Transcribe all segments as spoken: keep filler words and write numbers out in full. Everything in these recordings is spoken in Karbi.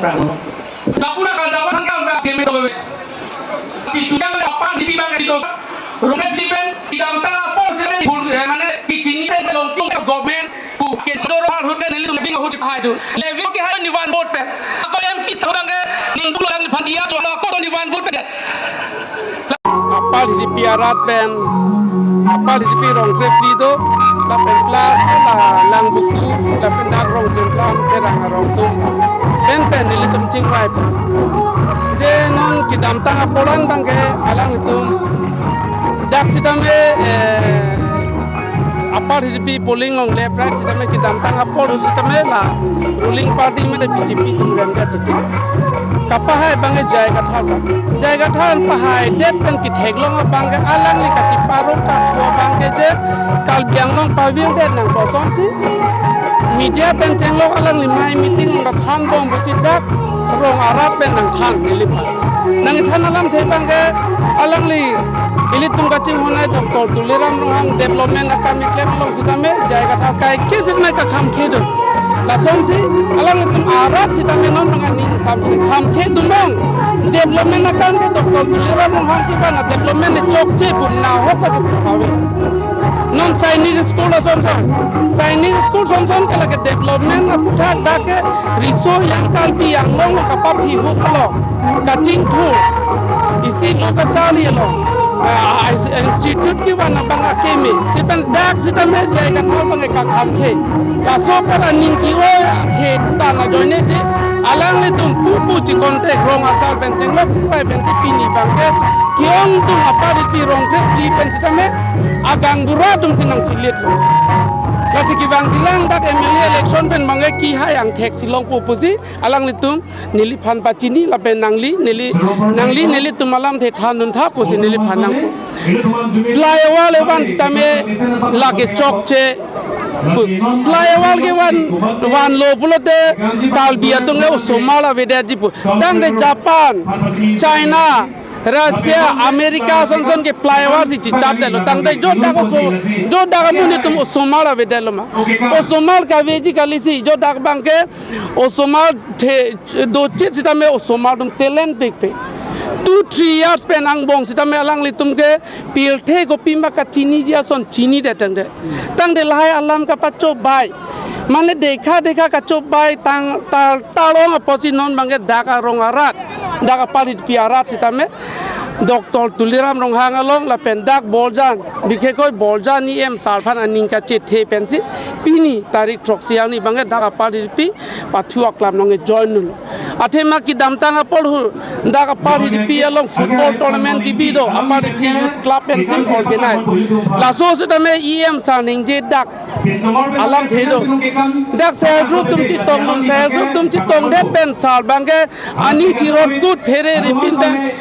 Kapura kadawan hangkang ka keme to. Situjang apa di bibang itu. Rumah di pen, di dalam tanah pos, eh, mane, di sini pen, belum tung government, ku, ke sodoro hal hut kan, neli tung ding hut hai tu. Level ke hai ni one vote pen. Ako M P sa abang ke, ningbu lang ni phan dia, cuma ako ni one vote pen. Apar Hidipi arat pen, Apar Hidipi Rongkre phli do, lapen plus, la Langbuku, lapen dak Rongkre plam, Terang Rongtum. Pen pen nelitum chingvai pen. Je non kedamtang apor an abang ke alanglitum dak sitame, eh, Apar Hidipi polling along left right sitame kedamtang apor sitame la ruling party mate B J P atum remdet titik. Kapahai abang ke J I Kathar abang. J I Kathar pahaidet pen ketheklong abang ke alangli kachiparo kacho abang ke je Karbi Anglong pavirdet nang kosonsi media pen chenglok alangli mai meeting along thanbom pusi dak rong arat pen nangthan neliphan. Nangthan alamthe abang ke alangli ilitum kachinghon ai Doctor Tuliram Ronghang development akam keklem along sitame J I Kathar kaike sitame kakham khe do. Lasonsi alanglitum arat sitame non abang aning sam sitame kham khe do mong. Development akam ke Doctor Tuliram Ronghang kevan a development chokche pu nahok ta kepu kave. Non Sainik School ason son. Sainik School son son ke lake development aputhak dak ke riso yang Karbi Anglong kapaphi hup along kachingthur isi lo kachari along, ah, institute kevan abang akeme. Sitame dak sitame J I Kathar abang ke kakham khe. Laso apor aning ke-oi athe tan ajoine si alanglitum pupu chikon te rong asar pen chenglok chingvai pensi pini abang ke ke-ong atum Apar Hidipi Rongkre phli pen sitame agang bura atum si nangchilit lo. Lasi kevang jilang dak M L A election pen abang ke kehai angthek si longpo pusi alanglitum neliphan pachini lapen nangli neli nangli nelitum alamthe thandun tha pusi neliphan nangpo. Flyover le van sitame lake chokche pu. Flyover kevan vanlo pulote Karbi atum ke osomar avedetji pu. Tangte Japan, China, Russia, America son son ke flyover si chichatdetlo. Tangte jo dak oso, jo dak amonit atum osomar avedetlo ma. Osomar kaveji kali si jo dak abang ke osomar the dochit sitame osomar atum talent pekpe. Two, three years pen angbong sitame alanglitum ke pirthe kopima kachiniji ason chinidet tangte. Tangte lahai alam kapachobei. Mane dekha dekha kachobei tang tal talong apotsi non abang ke dak arong arat. Dak Apar Hidipi arat sitame Doctor Tuliram Ronghang along lapen dak Borjan, bikhekoi Borjan E M sar aphan aning kachethe pensi pini tarik throksi arni abang ke dak Apar Hidipi pathu aklam along ke join dunlo. Athema kedamtang apor hu dak Apar Hidipi along football tournament kebi do, Apar Hidipi Youth Club pensi organize. Laso sitame E M sar ningje dak alamthe do. Dak self group atum chetongdun, self group atum chetongdet pen sar abang ke aning cherot kut phere ripin pen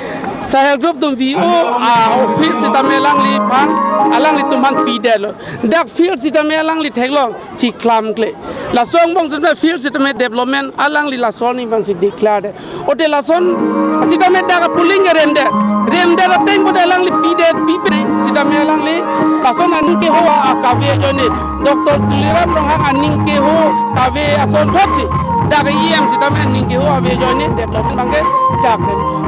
self group atum V O a office sitame alangliphan, alanglitum aphan pidetlo. Dak field sitame alangli theklong chiklamkle. Laso angbong sitame field sitame development alangli laso arni abang si declare det. Ote lason sitame dak polling ke remdet. Remdet ateng pu alangli pidet pipe sitame alangli lason aning keho akave ajoine. Doctor Tuliram Ronghang aning keho kave asonthotsi dak E M sitame aning keho ave ajoine development abang ke chak.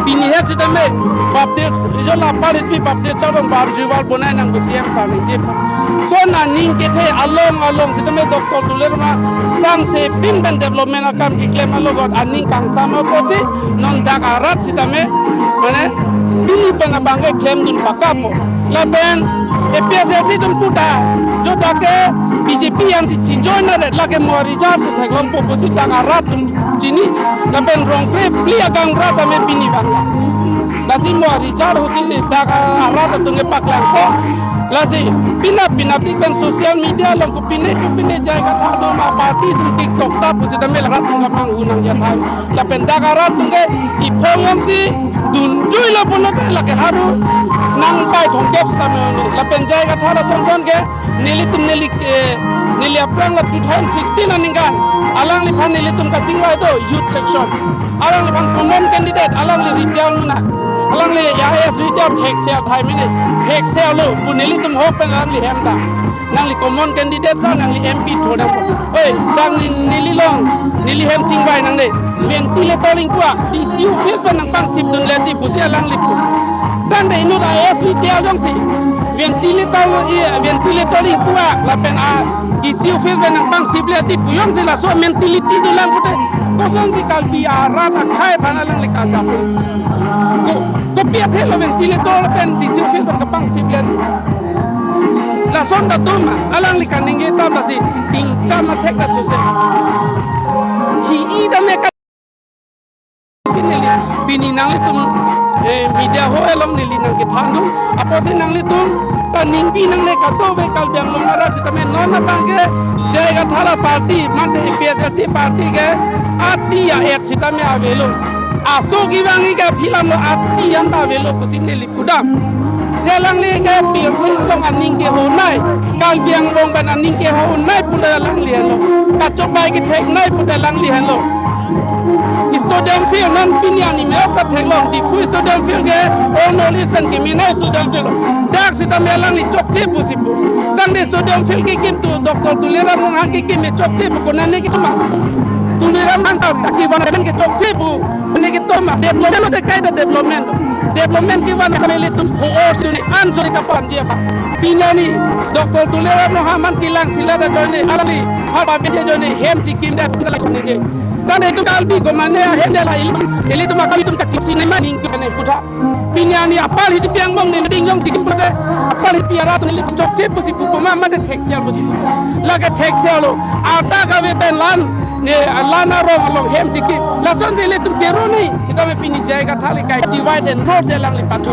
Pini het sitame Baptist, jo la Apar Hidipi Baptist Chardom boundary wall bonai nang pu C M sar ningje. Son aning kethe along along sitame Doctor Tuliram Ronghang sangse pin pen development akam keklem alogot aning kangsam apotsi non dak arat sitame mane pini pen abang ke klemdun pakapo. Lapen A P H L C atum puta jo dak ke B J P ansi chijoin aret lake mo result si theklongpo pusi dak arat atum chini lapen Rongkre phli agang bra tame pini vanglo. Lasi mo result husi dak arat atum kepaklangpo. Lasi pinap pinap tik pen social media along kopine kopine J I Kathar do ma party atum TikTok ta pusitame rat atum kemang hu nangji athai. Lapen dak arat atum ke iphong yangsi dunjuilo pulote lake haru nangpai thomkep sitame. Lapen J I Kathar ason son ke nelitum neli, eh, neli aphrang la two thousand sixteen aningkan alangliphan nelitum kachingvai do youth section. Alangliphan common candidate, alangli retire mena. Alangli ya ya sui tiap theksel thai mene. Theksel lo pu nelitum hok pen alangli hem ta. Nangli common candidate sa nangli M P tho dam. Oi, tang ne, neli long, neli hem chingvai nangne. Ventilator ingkua, D C office pen nangpangsip dunle ti pusi alangli pu. Tangte inut I A S retired jongsi ventilator, i, ventilator ingkua lapen a D C office pen nangpangsiple ti pu jongsi laso mentality dolang pute, kosonsi Karbi arat akhei aphan alangli karjap? Ko, kopi athe lo ventilator pen D C office pen kapangsiple ti? Lason ta doma, alangli kaningje tap lasi ingcham athek ta chuse. Hi-i dam ne ka si neli, pini nanglitum, eh, media ho along neli nangkethan dun. Apotsi nanglitum ta ningpi nangne kato ve Karbi Anglong arat sitame non abang ke J I Kathar aparty, mate A P H L C party ke ati ya et sitame avelo. Aso kevang ke aphi lam lo ati an ta avelo pusi neli pudam. Te alangli ke Karbi Anglong aning kehonei, Karbi Anglong pen aning kehonei pule alangli henlo. Kachobei ketheknei pule alangli henlo. Stadium field non pini arni me-ok ta theklong, Diphu stadium field ke all North East pen kemenei stadium field lo. Dak sitame alangli chokche pusi pu. Tangte stadium field kekim tu Doctor Tuliram Ronghang kekim me chokche pu konane kekim ma? Tuliram Ronghang sa kevan pen ke chokche pu. Mane kekim ma? Development lo, te kaita development lo. Development kevan kami ilitum ho-or suni an suni kapan je apa. Pini arni Doctor Tuliram Ronghang man kelang sila ta ajoine, alangli ha ba beje ajoine hem chikim ta ajoine je. Kan itum Karbi komane ahem de la ilitum, ilitum akam itum kachisi ne maning kane putha. Pini arni apal hidi pi angbong ne ding jong chikim putha. Apal hidi pi arat ne chokche pusi pu puma mate theksel pusi pu. Lake theksel lo. Arta kave pen lan ne lan arong along hem chikim. Lasonsi ilitum kero ne. Sitame pini J I Kathar le kai divide and rule si alangli pathu.